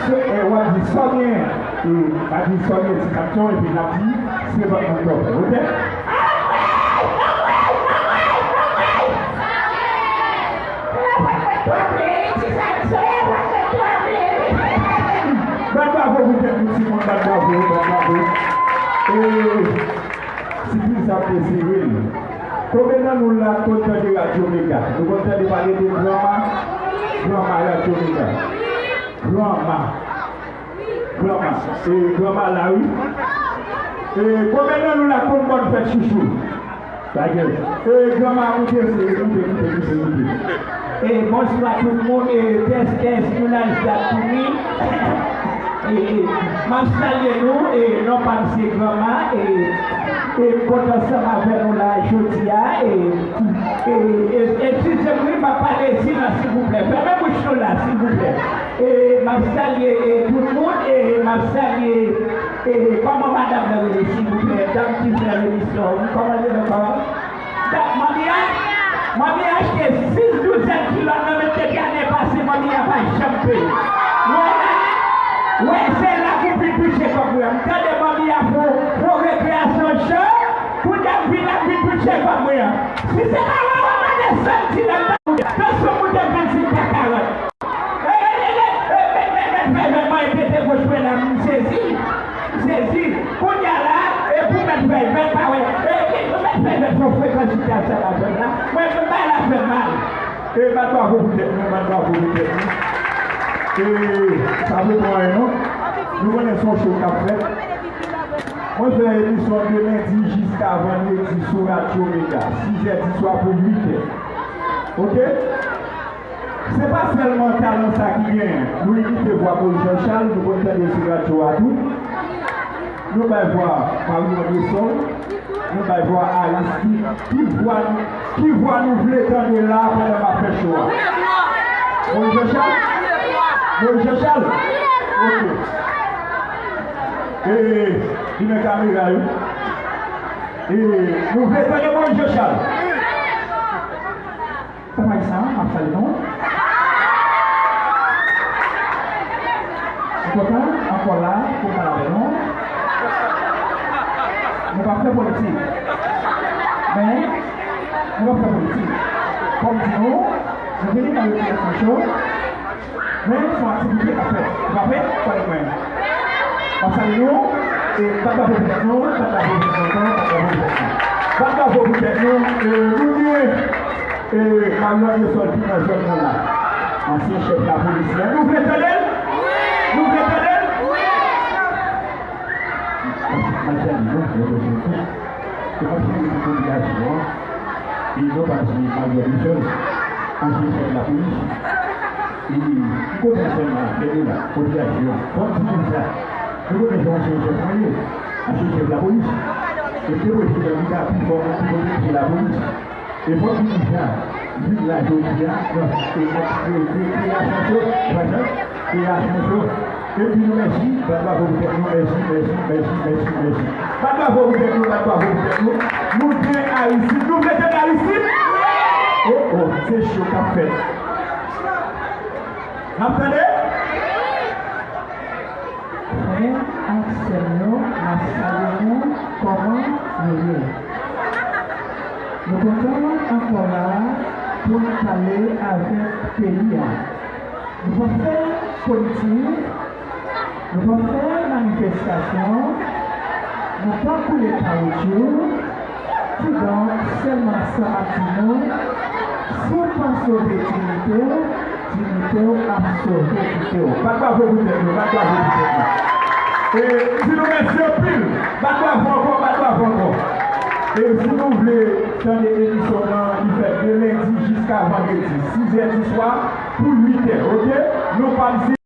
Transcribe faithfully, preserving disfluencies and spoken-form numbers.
E w ap di sa w gen, e w ap di sa w gen ti kapsyon, epi n ap di se vant mwen k pran w, oke? Bat bravo pou tèt nou, timoun, bat bravo, bat bravo. E, sipriz ap desire l. Konbyen nan nou la konn tande Radyo Mega? Nou konn tande pale de granma? Granma Radyo Mega. Granma. Granma. E granma la, wi. E konbyen nan nou la konn bòn fèt chouchou? Bagay. E granma, moute, se moute, moute, moute, moute. E bonswa tout moun, e tès, tès, nou la jis ap vini. E, e, m ap salye nou, e non pa m se granma, e, e m kontan ansanm avè nou la jodi a, e, e, e, eskize m wi, m ap pale silans silvouplè. Fèmen bouch nou la, silvouplè. E m ap salye, e, tout moun, e m ap salye, e, kòman madanm nan rele, silvouplè? Dam ki fè emisyon, kòman li rele ankò? Dam, manmi an, manmi an achte sis douzèn kilòt nan men depi ane pase, manmi an pa janm peye. Wè la, wè, se la pou vin touche kòb mwen. M tande manmi an fè, fè rekreyasyon cho, kounye a m vin, ap vin touche kòb mwen an. Si se pa wè, wè, wè, desann ti dam nan, tansyon moute vennsenk pa karant. E, e, e, e, e, mèt, mèt, mèt fè vèt mwen pete goch mwen la, m sezi, m sezi. Kounye a la, e pou mèt fè vèt pa wè, e, e, mèt fè vèt fè frekans chita sa la fè la. Mwen, mwen bay la fè mal. E, bat bravo pou tèt nou, bat bravo pou tèt nou. E, sa pou pran non. Nou konnen se yon show k ap fèt. Mwen fè emisyon de lendi jiska vandredi sou Radyo Mega, sizè di swa pou uitè. Oke? Se pa sèlman talan sa ki genyen. Nou imite vwa Moïse Jean Charles, nou konn tande l sou radyo a tou. Nou bay vwa Marie Andrésol, nou bay vwa Aristide. Ki vwa nou, ki vwa nou vle tande la pandan m ap fè show a? Moïse Jean Charles? Moïse Jean Charles? Oke. E, limen kamera yo. E, nou vle tande Moïse Jean Charles. Konpay sa, m ap salye nou. Nou kontan ankò la pou pale avè nou. Nou p ap fè politik. Men, nou p ap fè politik. Kòm di nou, nou vini nan rekreyasyon cho. Men, se yon aktivite k ap fèt. Ou pa vre? Pale mwen. M ap salye nou. E bat bravo pou tèt nou, bat bravo pou tèt nou, bat bravo pou tèt nou. Bat bravo pou tèt nou. E, nou gen, e, Marie Andrésol ki nan zòn nan la. Ansyen chèf lapolis la. Nou vle tande l? Nou vle tande l? M ap salye nou, m ap salye nou. E m ap salye tout popilasyon an. E non pa m se Marie Andrésol, ansyen chèf lapolis. E m kontan sèlman, gade la, popilasyon an. Fò m di nou sa. Nou konnen se ansyen chèf mwen ye, ansyen chèf lapolis. E te prezidan ki ta pi fò, ki te prezidan lapolis. E fò m di nou sa, vin la jodi a, nan, e, e, e, kreyasyon cho, pa janm, kreyasyon cho. Epi nou mèsi, bat bravo pou tèt nou, mèsi, mèsi, mèsi, mèsi, mèsi. Bat bravo pou tèt nou, bat bravo pou tèt nou. Nou gen Aristide, nou vle tande Aristide? O, o, se cho k ap fèt. N ap tande? Frè ak sè m yo, m ap salye nou, kòman nou ye? Nou kontan ankò la pou n pale avèk peyi a. Nou p ap fè politik, nou p ap fè manifestasyon, nou p ap boule kawotchou, kidonk, sèlman sa m ap di nou, si w pa sove diyite w, diyite w ap sove kite w. Bat bravo pou tèt nou, bat bravo pou tèt nou. E, m di nou mèsi anpil. Bat bravo ankò, bat bravo ankò. E si nou vle tande emisyon nan, li fèt de lendi jiska vandredi, sizè di swa pou uitè, oke? Nou p ap